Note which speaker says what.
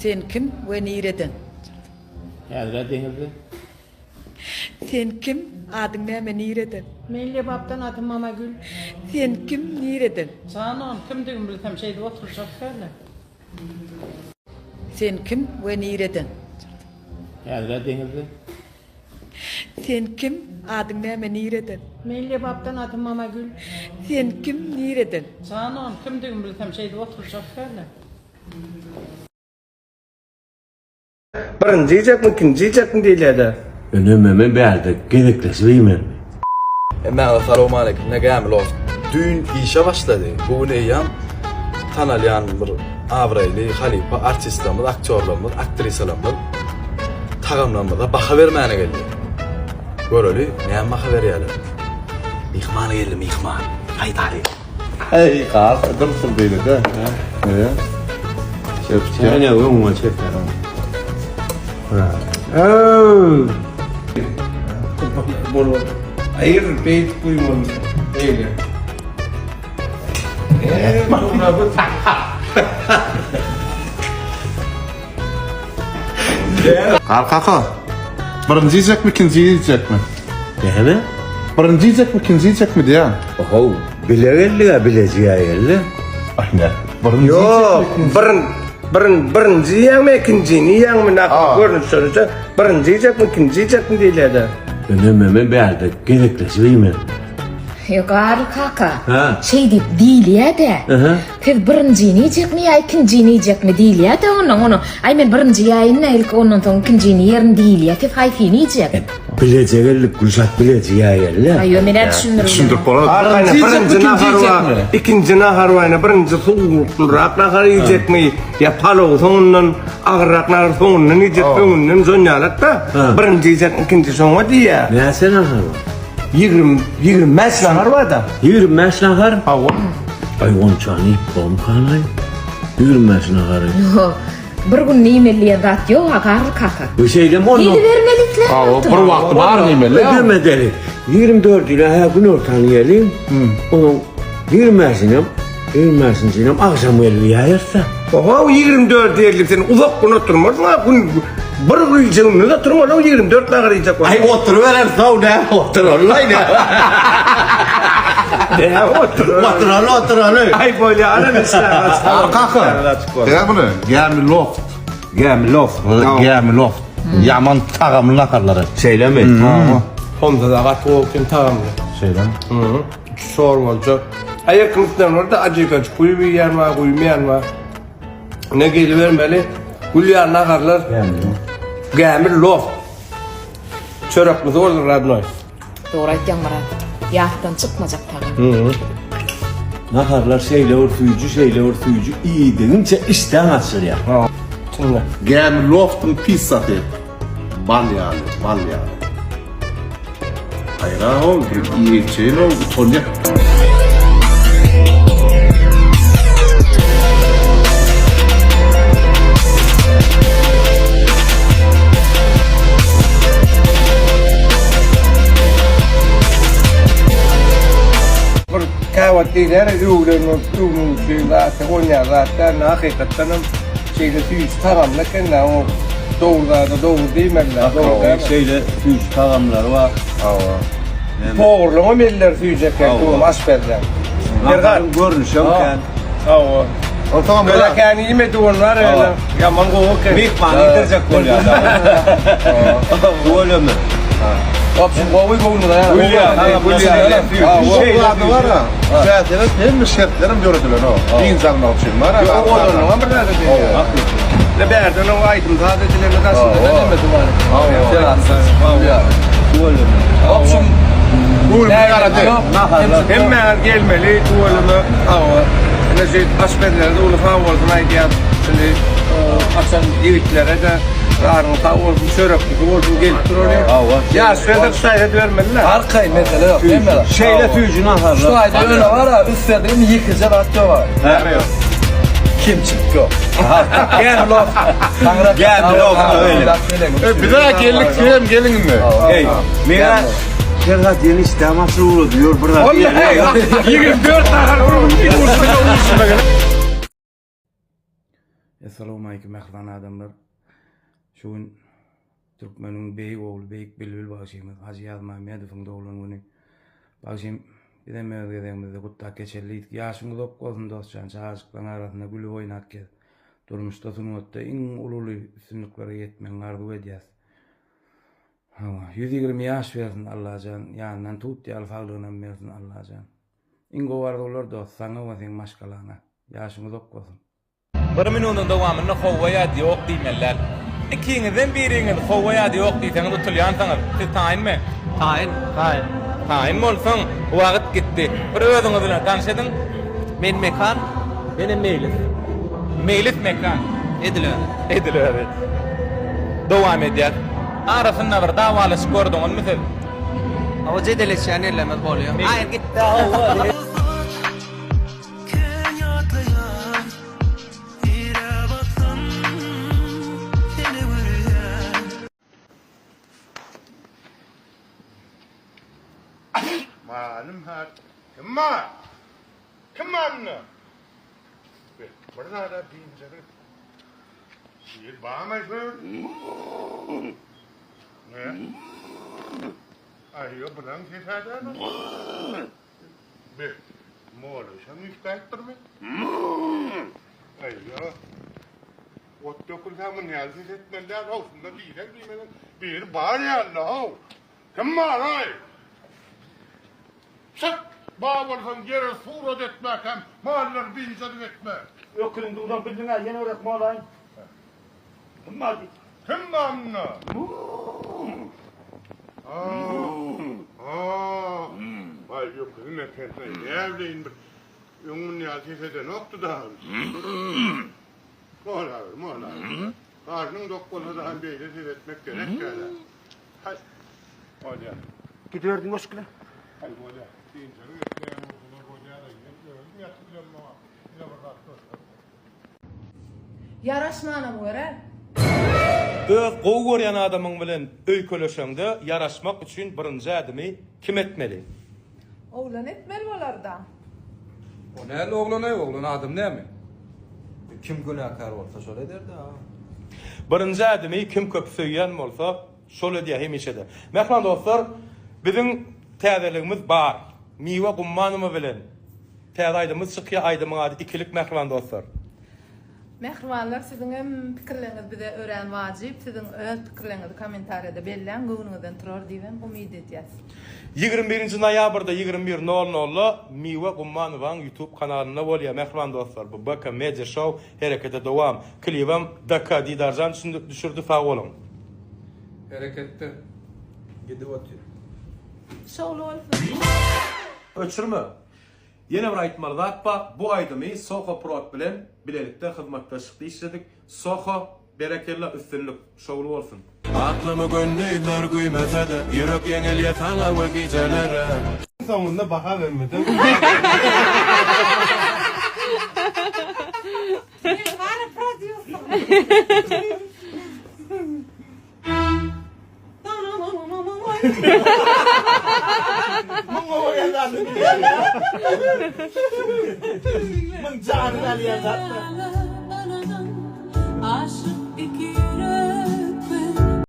Speaker 1: Sen kim we nireden?
Speaker 2: Häzir-ä deňizde.
Speaker 1: Sen kim, adyň näme, nireden?
Speaker 3: Men Lebapdan adym Mamagül.
Speaker 1: Sen kim, nireden?
Speaker 3: Jan on kimdigimi bilsem şeýdip oturjak dälä.
Speaker 1: Sen kim we nireden?
Speaker 2: Häzir-ä deňizde.
Speaker 1: Sen kim, adyň näme, nireden?
Speaker 3: Men Lebapdan adym Mamagül.
Speaker 1: Sen kim, nireden?
Speaker 3: Jan on kimdigimi bilsem şeýdip oturjak dälä.
Speaker 4: Birinji iýjekmi, ikinji iýjekmi diýilýär-de.
Speaker 5: Önememe bärde gezekleşip iýmelimi?
Speaker 6: Hemmäňize salowmaleýkim ne gämi loft düýn işe başlady bu gün eýýäm tanalýan bir abraýly halypa artistlerimiz aktýorlarymyz aktrisalarymyz tagamlarymyza baha bermäne geldi göreli näme baha berýärler myhman geldi myhman haýdaly.
Speaker 7: Eý, gaz dursun beýle-de. He. Çöpçe.
Speaker 5: Ene öňüňe çeker.
Speaker 4: Öw. Bol. Aýyr beýt guýmaly. Beýle. Eee,
Speaker 7: Gar kaka. Birinji iýjekmi, ikinji iýjekmi?
Speaker 5: Näme?
Speaker 7: Birinji iýjekmi, ikinji iýjekmi diýýän.
Speaker 5: Ohow, bile geldik-ä, bilejige geldi.
Speaker 7: Aý ne? Birinji
Speaker 4: Ýok,
Speaker 7: iýjekmi,
Speaker 4: birin birin birinji iýýäňmi, ikinjini iýýäňmi, nähili görnüşlerije birinji iýjekmi, ikinji iýjekmi diýilýär-de.
Speaker 5: Önememe bärde gezekleşip iýmeli.
Speaker 8: Ýok, Garly kaka.
Speaker 5: Hä?
Speaker 8: Şeý diýip diýilýä-dä.
Speaker 5: Ähä.
Speaker 8: Siz birinjini iýjekmi ýa ikinjini iýjekmi diýilýä-dä ondan ony. Aý men birinji iýäýin-dä ilki ondan soň ikinjini iýerin diýilýä. Siz haýsyny iýjek?
Speaker 5: Bileje geldik Gülşat bileje iýäýeli.
Speaker 8: Aý ýo men-ä düşündirdim.
Speaker 7: Düşündirip bolar.
Speaker 4: Arkaýyn birinji nahar bar, ikinji nahar bar, ýa birinji suwuklyrak nahar iýjekmi, ýa palow soňundan agyrrak nahar soňundan iýjek, öňünden zonýalak-da. Birinji iýjek, ikinji soňa diýýä.
Speaker 5: Näçe nahar bar?
Speaker 4: 20 25 nahar bar-da.
Speaker 5: 25 nahar?
Speaker 4: Hawa.
Speaker 5: Aý onçany iýip bolmukanaý. 25 nahary.
Speaker 8: Ýok. Bir günde iýmeli diýen zat ýok-a Garly kaka.
Speaker 5: Bu şeýlemi onda?
Speaker 8: Iýibermeli itler.
Speaker 7: Hawa, bir wagty bar iýmeli.
Speaker 5: Ödeme edeli. 24 ýyla hä günortan iýeliň. Onuň 25-inem 25-njinem agşam gelip iýäýeris-dä.
Speaker 4: Oho, 24 diýerlik sen uzak gün oturmarsyň-a, gün bir gije gündüz oturmaly, 24 nahar iýjek bolsaň.
Speaker 5: Aý oturybereris how näme oturarlaý näme.
Speaker 4: Näme oturar?
Speaker 5: Oturaly oturaly.
Speaker 4: Aý bolýa, ana
Speaker 7: Ar kaka. Gel muny, gämi loft.
Speaker 5: Gämi loft.
Speaker 7: Gämi loft. Ýaman tagamly naharlary.
Speaker 5: Şeýlemi?
Speaker 4: Homza-da gaty gowy eken tagamly.
Speaker 7: Şeýlemi?
Speaker 4: Çorbalyja. Aýak üstünden boldy, ajy-gajy guýup iýýän bar, guýmaýan bar. Ne gelibermeli? Gül ýaly naharlar. Gämi loft. Çöreklisi bolsun radnoý.
Speaker 8: Dogry aýtýaň Myrat. Ýatdan çykmajak tagam.
Speaker 5: Naharlar şeýle bir süýji, şeýle bir süýji, iýdigiňçe işdäň açylýar.
Speaker 4: Çynda.
Speaker 7: Gämi loftyň pissasy. Bal ýaly, bal ýaly. Haýra-ow, bir iýeýçeýin-ow, utanýa.
Speaker 4: Bir käwagt diýilýär, öwlen bolup, öwünişi zat, onýa zat däl, hakykatdanam Şeýle süýji tagamly eken-dä, o dogry zada dogry diýmeli-dä, dogry dälmi?
Speaker 5: Şeýle süýji tagamlary bar.
Speaker 4: Hawa. Powurlaryňam elleri süýji eken, tüwem aşpezleň.
Speaker 5: Naharyň görnüşem kän.
Speaker 4: Hawa.
Speaker 7: Onsoňam
Speaker 4: Köle kän iýmedi ony bar ýöne, ýaman gowy eken.
Speaker 5: Myhman iýdirjek bolýar-da. Tüweleme.
Speaker 4: Wobşem gowy göwnüňe ýarar.
Speaker 7: Gül ýaly, gül ýaly. Bar-a. Täzeler hemme şertlerem döredilen o. Dynç almak üçin bar.
Speaker 4: Ýok, olanlaryňam bir zat edilýär. Le bärden oň aýdym saz edilende daşynda da nemesi bar. Wobşem Hemmäňiz gelmeli tüweleme. Hawa. Ine şu aşpezlere de uly sag bolsun aýdýan. Şuny açan ýigitlere-de Zaryň sag bolsun, çöreklisi bolsun gelip duraly. Ýaş berdik şu taýda bermeli-le.
Speaker 6: Arkaýyn mesele ýok. Hemmeler.
Speaker 5: Şeýle süýji naharlar.
Speaker 6: Şu taýda ýöne bar-a, üns berdiňmi ýekeje zat ýok a.
Speaker 5: Näme ýok?
Speaker 6: Kemçilik ýok.
Speaker 5: Gämi loft. Gämi loft öyle.
Speaker 7: Bize geldik sizem geliň indi.
Speaker 5: Eý, meňä Şerhat ýene işdäm açylyp ugrady, ýör bir zat iýeli.
Speaker 4: 24 nahar bir gün.
Speaker 9: Essalawmaleýkim mähriban adamlar. Şu gün türkmeniň beýik ogly, beýik bilbil bagşymyz Hajy Ýazmämmedowyň doglan güni. Bagşym bizem öz gezegimizde gutlap geçeli diýdik. Ýaşyň uzak bolsun dostjan, çagajyklaryň arasynda gülüp oýnap gez. Durmuşda, sungatda iň uly-uly üstünliklere ýetmegiňi arzuw edýäs. Hawa, 120 ýaş bersin Allajan, ýanyndan tut ýaly saglygynam bersin Allajan. Iň gowy arzuwlar dost, saňa we seň maşgalaňa. Ýaşyň uzak bolsun.
Speaker 10: Bir minudyň dowamynda howwa ýa-da ýok diýmeli däl. Ikiňizden biriňiz howwa ýa-da ýok diýseňiz utulýansyňyz. Siz taýynmy?
Speaker 11: Taýyn. Taýyn.
Speaker 10: Taýyn bolsaň, wagt gitdi. Bir özüňiz bilen tanyş ediň.
Speaker 11: Men Mekan. Menem Meýlis.
Speaker 10: Meýlis Mekan.
Speaker 11: Edil özi.
Speaker 10: Edil özi. Dowam edýäs. Arasynda bir dawalaşyp gördüňizmi siz?
Speaker 11: Hawa jedeleşýän ýerlerimiz bolýar. Aýr gitdi.
Speaker 7: Malym hat. Kim bar? Kim bar munda? Bir zada biynjalyk. Bir barmy şu? Ne? Aý, ýok, bulan ses ädämi? Be, mola şam üýtgäýipdirmi? Aý, ýok. Ot dökülse mun ýaly ses etmeli däl, how, şunda diýseň diýmeseň biri bar ýaly, how. Kim bar, aý? Çyk, bar bolsaň ýere surat etmäkäm, mallary biynjalyk etme.
Speaker 12: Öküziň duzam bildiň-ä, ýene bir gezek molaýyn. Kim bar diýip.
Speaker 7: Kim bar munda? Baý, öküzim eken-aý, näbileýin bir öň muny ýaly ses edenokdy dagy. Molawer, molawer. Garnyň dok bolsa-da hem beýle ses etmek gerek däl-ä. Haý, bolýar.
Speaker 12: Gidiberdiň goşuk bilen.
Speaker 7: Haý, bolýar. Biynjalyk etmeýän bolsalar bolýar-a, men özüm ýatyp bilemok-a. Ine bir zat görkezdim.
Speaker 13: Ýaraşmanam görä.
Speaker 10: Öz gowy görýän adamyň bilen öýkeleşeňde ýaraşmak üçin birinji ädimi kim etmeli?
Speaker 13: Oglan etmeli bolarda.
Speaker 4: O näl oglanaý oglan adam näme?
Speaker 6: Kim günäkär bolsa şol ederdi a.
Speaker 10: Birinji ädimi kim köp söýýän bolsa şol edýär hemişede. Mähriban dostlar biziň täzeligimiz bar. Miwe Gummanowa bilen täze aýdymymyz çykýar aýdymyň ady Ikilik mähriban dostlar.
Speaker 13: Mähribanlar siziňem pikirleriňiz bize örän wajyp siziň öz pikirleriňizi kommentariýada belläň göwnüňizden turar diýibem umyt edýäs.
Speaker 10: 21 nji noýabrda 21 nol nolda Miwe Gummanowaň youtube kanalynda bolýar mähriban dostlar bu BK Media Show herekete dowam klibem DK Didarjan düşürdi sag boluň.
Speaker 4: Hereketde gidip otyr.
Speaker 13: Şowly bolsun.
Speaker 10: Öçürme. Ýene bir aýtmaly zat bar, bu aýdymy Soho Prod bilen bilelikde hyzmatdaşlykda işledik. Soho, berekella üstünlik, şowly bolsun.
Speaker 14: Aklymy gündizler güýmese-de, Ýürek ýeňilýär saňa we gijelere.
Speaker 4: Soňunda baha bermeden.
Speaker 13: Men bar prodýuser.
Speaker 12: Muňa bolýan zat. Muň janyny alýan zat.